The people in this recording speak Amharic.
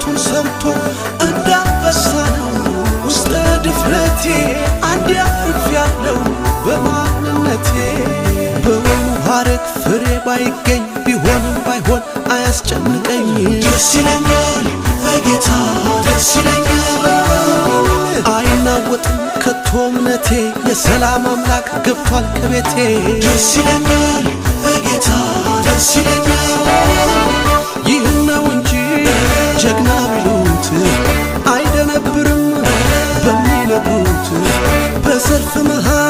ጩኸቱን ሰምቶ እንዳንበሳ ነው ውስጠ ድፍረቴ። አንድ አርፌያለሁ በማንነቴ። በወይኑ ሐረግ ፍሬ ባይገኝ፣ ቢሆንም ባይሆን አያስጨንቀኝ። ደስ ይለኛል በጌታ፣ ደስ ይለኛል። አይናወጥም ከቶ እምነቴ፣ የሰላም አምላክ ገብቷል ከቤቴ። ደስ ይለኛል በጌታ፣ ደስ ይለኛል። ይህን ነው እንጂ ጀግና ቢሉት፣ አይደነብርም በሚነግሩት። በሰልፍ መሃል